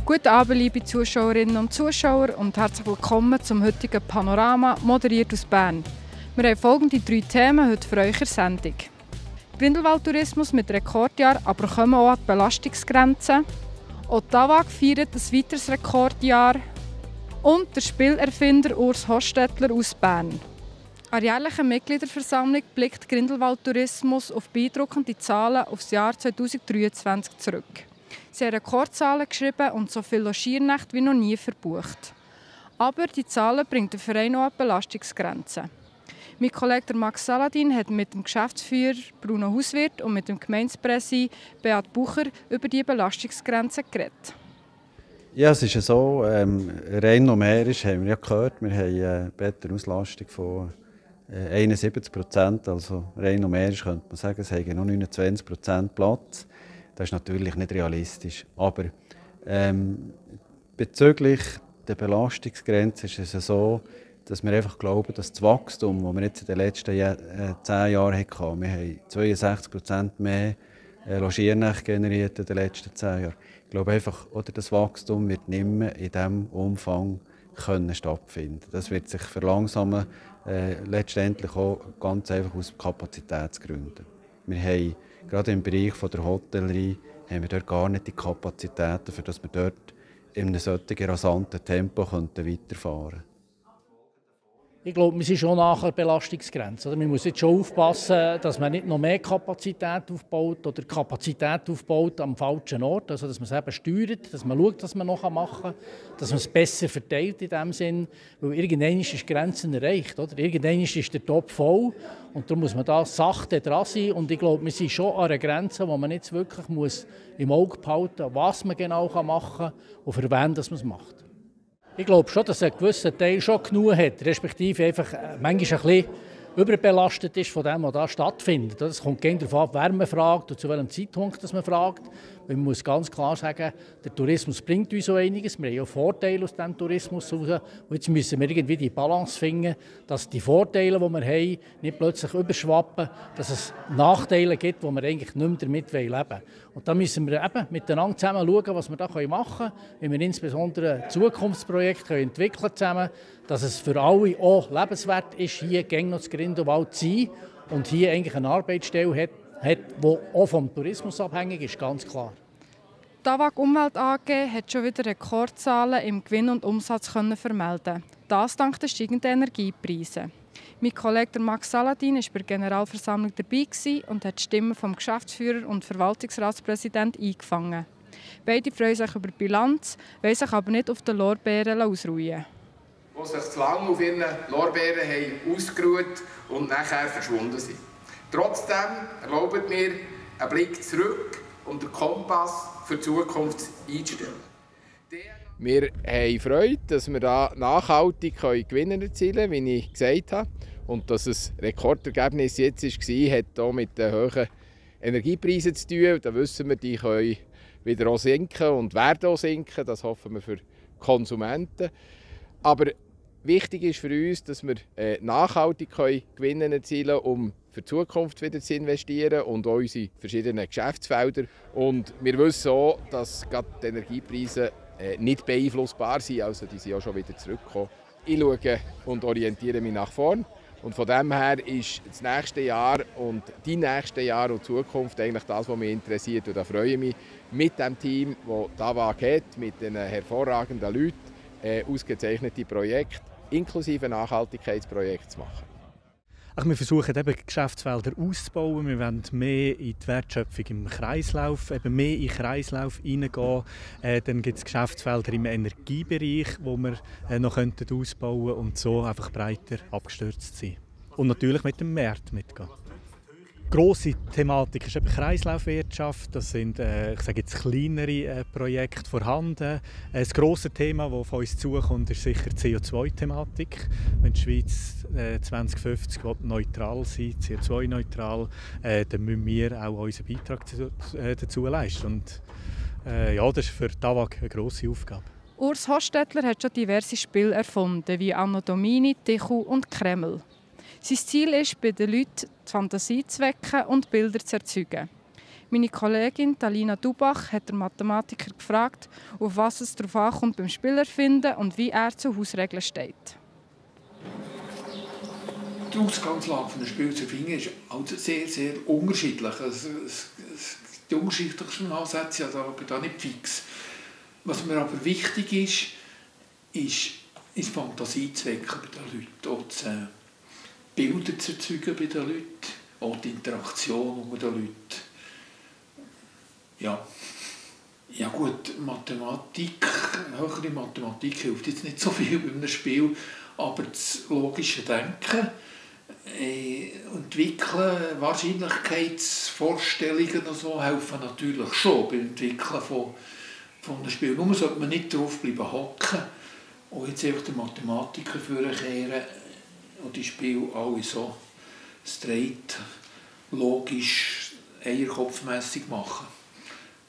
Guten Abend, liebe Zuschauerinnen und Zuschauer, und herzlich willkommen zum heutigen Panorama, moderiert aus Bern. Wir haben folgende 3 Themen heute für euch in der Sendung. Grindelwald-Tourismus mit Rekordjahr, aber kommen auch an die Belastungsgrenzen. Auch die AWAG feiert ein weiteres Rekordjahr. Und der Spielerfinder Urs Hostetler aus Bern. An der jährlichen Mitgliederversammlung blickt Grindelwald Tourismus auf beeindruckende Zahlen auf das Jahr 2023 zurück. Sie haben Rekordzahlen geschrieben und so viele Logiernächte wie noch nie verbucht. Aber die Zahlen bringen den Verein auch an die Belastungsgrenzen. Mein Kollege Max Saladin hat mit dem Geschäftsführer Bruno Hauswirth und mit dem Gemeindepräsident Beat Bucher über die Belastungsgrenzen geredet. Ja, es ist ja so, rein numerisch haben wir ja gehört, wir haben eine bessere Auslastung von 71%, also rein numerisch könnte man sagen, es haben noch 29% Platz. Das ist natürlich nicht realistisch, aber bezüglich der Belastungsgrenze ist es so, dass wir einfach glauben, dass das Wachstum, das wir jetzt in den letzten 10 Jahren hatten, wir haben 62% mehr Logiernächte generiert in den letzten 10 Jahren. Ich glaube einfach, oder das Wachstum wird nicht mehr in diesem Umfang stattfinden. Das wird sich verlangsamen, letztendlich auch ganz einfach aus Kapazitätsgründen. Wir haben gerade im Bereich der Hotellerie haben wir dort gar nicht die Kapazitäten, für dass wir dort in einem solchen rasanten Tempo weiterfahren könnten. Ich glaube, wir sind schon nach der Belastungsgrenze. Man muss jetzt schon aufpassen, dass man nicht noch mehr Kapazität aufbaut oder Kapazität aufbaut am falschen Ort. Also, dass man es eben steuert, dass man schaut, was man noch machen kann, dass man es besser verteilt in dem Sinn. Weil irgendwann ist die Grenze erreicht. Oder? Irgendwann ist der Topf voll und darum muss man da sachte dran sein. Und ich glaube, wir sind schon an einer Grenze, wo man jetzt wirklich muss im Auge behalten muss, was man genau machen kann und für wen man es macht. Ich glaube schon, dass ein gewisser Teil schon genug hat, respektive einfach manchmal ein bisschen überbelastet ist von dem, was da stattfindet. Es kommt gerne darauf an, wer man fragt und zu welchem Zeitpunkt man fragt. Man muss ganz klar sagen, der Tourismus bringt uns so einiges. Wir haben ja Vorteile aus diesem Tourismus raus. Und jetzt müssen wir irgendwie die Balance finden, dass die Vorteile, die wir haben, nicht plötzlich überschwappen, dass es Nachteile gibt, wo wir eigentlich nicht mehr damit leben wollen. Und da müssen wir eben miteinander zusammen schauen, was wir da machen können, wie wir insbesondere ein Zukunftsprojekt entwickeln zusammen, dass es für alle auch lebenswert ist, hier gängig noch zu Grindelwald zu sein und hier eigentlich eine Arbeitsstelle hat, die auch vom Tourismus abhängig ist, ganz klar. Die AWAG Umwelt AG hat schon wieder Rekordzahlen im Gewinn und Umsatz vermelden. Das dank der steigenden Energiepreise. Mein Kollege Max Saladin war bei der Generalversammlung dabei und hat die Stimmen vom Geschäftsführer und Verwaltungsratspräsident eingefangen. Beide freuen sich über die Bilanz, wollen sich aber nicht auf den Lorbeeren ausruhen. Die sich zu lange auf ihren Lorbeeren haben ausgeruht und nachher verschwunden sind. Trotzdem erlaubt mir einen Blick zurück und den Kompass für die Zukunft einzustellen. Wir haben Freude, dass wir da nachhaltig Gewinne erzielen können, wie ich gesagt habe. Und dass es Rekordergebnis jetzt war, hat auch mit den hohen Energiepreisen zu tun. Da wissen wir, die können wieder auch sinken und werden auch sinken. Das hoffen wir für die Konsumenten. Aber wichtig ist für uns, dass wir nachhaltig Gewinne erzielen können, um für die Zukunft wieder zu investieren und auch unsere verschiedenen Geschäftsfelder. Und wir wissen auch, dass gerade die Energiepreise nicht beeinflussbar sind, also die sind auch schon wieder zurückgekommen. Ich schaue und orientiere mich nach vorn. Und von dem her ist das nächste Jahr und die nächsten Jahre und die Zukunft eigentlich das, was mich interessiert. Und da freue ich mich, mit dem Team, das die AWAG hat, mit den hervorragenden Leuten, ausgezeichnete Projekte, inklusive Nachhaltigkeitsprojekte zu machen. Wir versuchen eben Geschäftsfelder auszubauen. Wir wollen mehr in die Wertschöpfung im Kreislauf, eben mehr in den Kreislauf hineingehen. Dann gibt es Geschäftsfelder im Energiebereich, wo wir noch ausbauen könnten und so einfach breiter abgestürzt sein. Und natürlich mit dem Markt mitgehen. Grosse Thematik ist eben Kreislaufwirtschaft. Das sind ich sage jetzt kleinere Projekte vorhanden. Das grosse Thema, das auf uns zukommt, ist sicher die CO2-Thematik. Wenn die Schweiz 2050 neutral sein will, CO2-neutral, dann müssen wir auch unseren Beitrag dazu leisten. Und ja, das ist für die AWAG eine grosse Aufgabe. Urs Hostetler hat schon diverse Spiele erfunden, wie Anno Domini, Tichu und Kreml. Sein Ziel ist, bei den Leuten die Fantasie zu wecken und Bilder zu erzeugen. Meine Kollegin Talina Dubach hat den Mathematiker gefragt, auf was es darauf ankommt beim Spielerfinden und wie er zu Hausregeln steht. Die Ausgangslage eines Spiels zu finden ist also sehr, sehr unterschiedlich. Die unterschiedlichsten Ansätze sind da nicht fix. Was mir aber wichtig ist Fantasie zu wecken bei den Leuten, auch Bilder zu erzeugen bei den Leuten, auch die Interaktion unter den Leuten. Ja gut, Mathematik, höhere Mathematik hilft jetzt nicht so viel bei einem Spiel, aber das logische Denken, entwickeln, Wahrscheinlichkeitsvorstellungen und so helfen natürlich schon beim Entwickeln von einem Spiel. Nur sollte man nicht drauf bleiben hocken und jetzt einfach den Mathematiker vorkehren und die Spiele alle so straight, logisch, eierkopfmässig machen.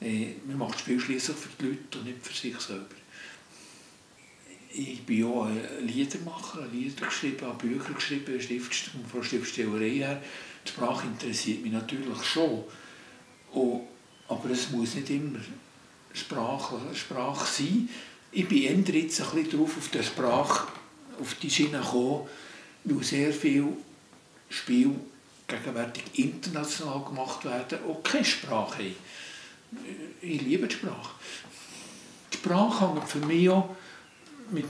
Man macht das Spiel schliesslich für die Leute und nicht für sich selber. Ich bin auch ein Liedermacher, habe Lieder geschrieben, habe Bücher geschrieben, von Schriftstellerei her. Die Sprache interessiert mich natürlich schon. Aber es muss nicht immer Sprache sein. Ich bin eher jetzt ein bisschen drauf auf die Schiene gekommen, weil sehr viele Spiele gegenwärtig international gemacht werden und keine Sprache haben. Ich liebe die Sprache. Die Sprache hängt für mich auch mit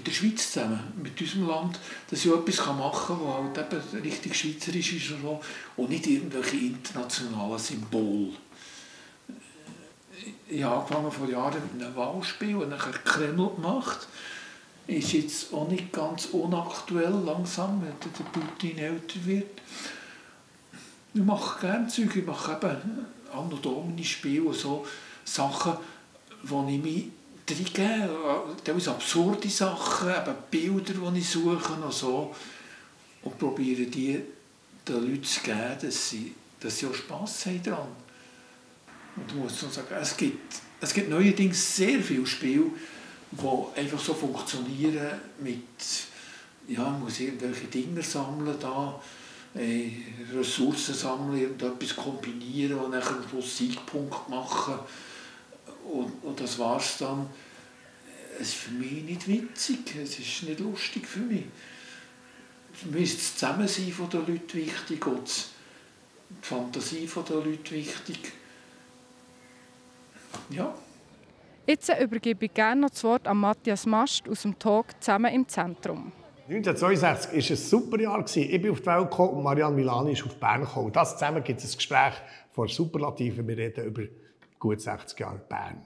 der Schweiz zusammen, mit unserem Land, dass ich etwas machen kann, das halt eben richtig schweizerisch ist und nicht irgendwelche internationalen Symbole. Ich habe angefangen vor Jahren mit einem Wahlspiel und nachher Kreml gemacht. Ist jetzt auch nicht ganz unaktuell langsam, wenn der Putin älter wird. Ich mache gerne Zeug, ich mache eben Anno Domini Spiele und so Sachen, wo ich mich reingebe, teilweise absurde Sachen, eben Bilder, die ich suche und so, und probiere die den Leuten zu geben, dass sie auch Spass haben daran. Und ich muss sagen, es gibt neuerdings sehr viele Spiele, die einfach so funktionieren mit, man muss irgendwelche Dinge sammeln, Ressourcen sammeln, irgendetwas kombinieren und nachher einen Siegpunkt machen. Und das war es dann. Es ist für mich nicht witzig, es ist nicht lustig für mich. Für mich ist das Zusammensein der Leute wichtig und die Fantasie der Leute wichtig. Ja. Jetzt übergebe ich gerne noch das Wort an Matthias Mast aus dem Talk «Zusammen im Zentrum». 1962 war ein super Jahr. Ich bin auf die Welt gekommen und Marianne Milani ist auf Bern gekommen. Das zusammen gibt es ein Gespräch vor Superlativen. Wir reden über gut 60 Jahre Bern.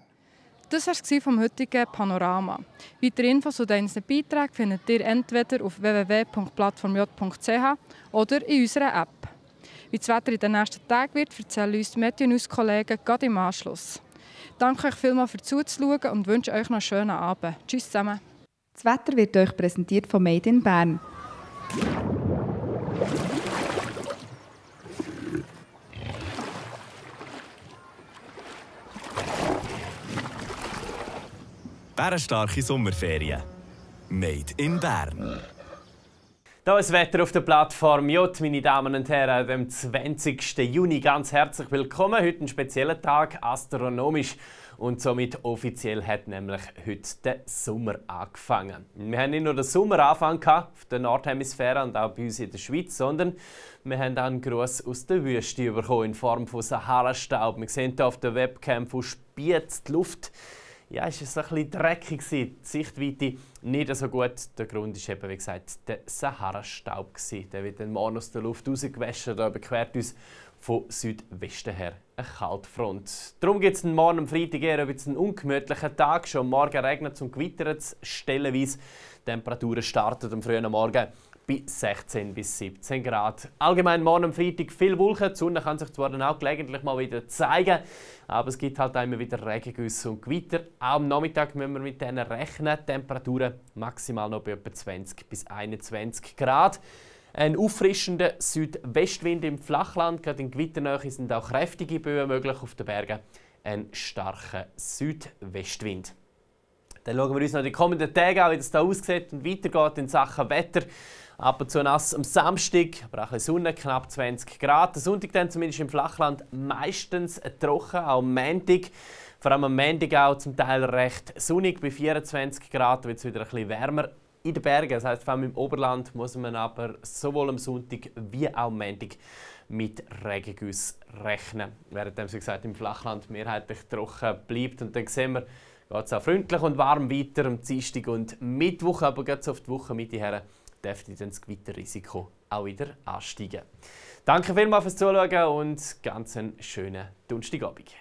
Das war es vom heutigen Panorama. Weitere Infos zu unseren Beiträgen findet ihr entweder auf www.plattformj.ch oder in unserer App. Wie das Wetter in den nächsten Tagen wird, erzählen uns die Mediennews-Kollegen gerade im Anschluss. Danke euch vielmals fürs Zuschauen und wünsche euch noch einen schönen Abend. Tschüss zusammen. Das Wetter wird euch präsentiert von Made in Bern. Bärenstarke Sommerferien. Made in Bern. Hier ist das Wetter auf der Plattform J, meine Damen und Herren, am 20. Juni. Ganz herzlich willkommen. Heute ein spezieller Tag, astronomisch. Und somit offiziell hat nämlich heute der Sommer angefangen. Wir haben nicht nur den Sommeranfang auf der Nordhemisphäre und auch bei uns in der Schweiz, sondern wir haben auch einen Gruß aus der Wüste bekommen in Form von Sahara-Staub. Wir sehen hier auf der Webcam von Spiez die Luft. Ja, es war ein bisschen dreckig, die Sichtweite nicht so gut. Der Grund ist eben, wie gesagt, der Sahara-Staub. Der wird dann morgen aus der Luft rausgewaschen. Da überquert uns von Südwesten her eine Kaltfront. Darum gibt es morgen am Freitag eher einen ungemütlichen Tag. Schon morgen regnet es und gewittert es stellenweise. Die Temperaturen starten am frühen Morgen bei 16 bis 17 Grad. Allgemein morgen am Freitag viel Wolken. Die Sonne kann sich zwar dann auch gelegentlich mal wieder zeigen, aber es gibt halt auch immer wieder Regengüsse und Gewitter. Auch am Nachmittag müssen wir mit denen rechnen. Temperaturen maximal noch bei etwa 20 bis 21 Grad. Ein auffrischender Südwestwind im Flachland. Gerade in Gewitternähe sind auch kräftige Böen möglich, auf den Bergen ein starker Südwestwind. Dann schauen wir uns noch die kommenden Tage an, wie es da aussieht und weitergeht in Sachen Wetter. Ab und zu nass am Samstag, aber auch ein bisschen Sonne, knapp 20 Grad. Der Sonntag dann zumindest im Flachland meistens trocken, auch am Montag. Vor allem am Montag auch zum Teil recht sonnig, bei 24 Grad wird es wieder ein bisschen wärmer in den Bergen. Das heisst, vor allem im Oberland muss man aber sowohl am Sonntag wie auch am Montag mit Regengüssen rechnen. Während wie gesagt, im Flachland mehrheitlich trocken bleibt. Und dann sehen wir, geht es auch freundlich und warm weiter am Dienstag und Mittwoch, aber gerade so auf die Wochenmitte her dürfte dann das Gewitterrisiko auch wieder ansteigen. Danke vielmals fürs Zuschauen und ganz einen schönen Donnerstagabend.